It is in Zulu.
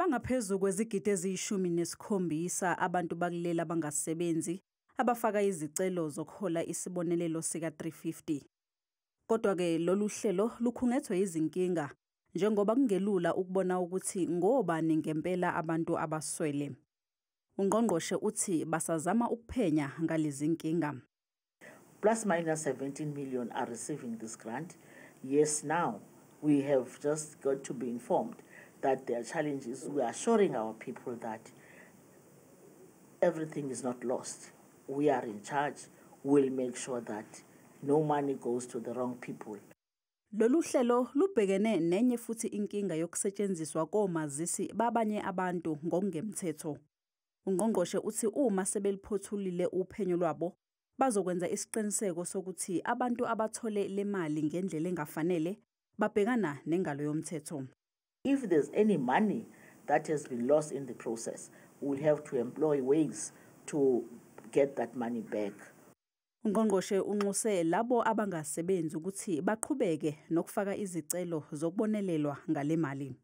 Bangaphezu kwezigidi eziyi-17 abantu bakuleli abangasebenzi abafaka izicelo zokuhola isibonelelo sika-350. Kodwa-ke lolu hlelo lukhungethwe izinkinga njengoba kungelula ukubona ukuthi ngobani ngempela abantu abaswele. Ungqongqoshe uthi basazama ukuphenya ngalezi nkinga. Plus minus 17 million are receiving this grant. Yes, now we have just got to be informed that there are challenges. We are assuring our people that everything is not lost. We are in charge. We'll make sure that no money goes to the wrong people. Lolu hlelo lubhekene nenye futhi inkinga yokusetshenziswa komazisi babanye abantu ngokungemthetho. Ungqongqoshe uthi uma sebeliphothulile uphenyo lwabo, bazokwenza isiqiniseko sokuthi abantu abathole le mali ngendlela engafanele babhekana nengalo yomthetho. If there's any money that has been lost in the process, we'll have to employ ways to get that money back. Ungqongqoshe unxuse labo abangasebenzi ukuthi baqhubeke nokufaka izicelo zokubonelelwa ngale mali.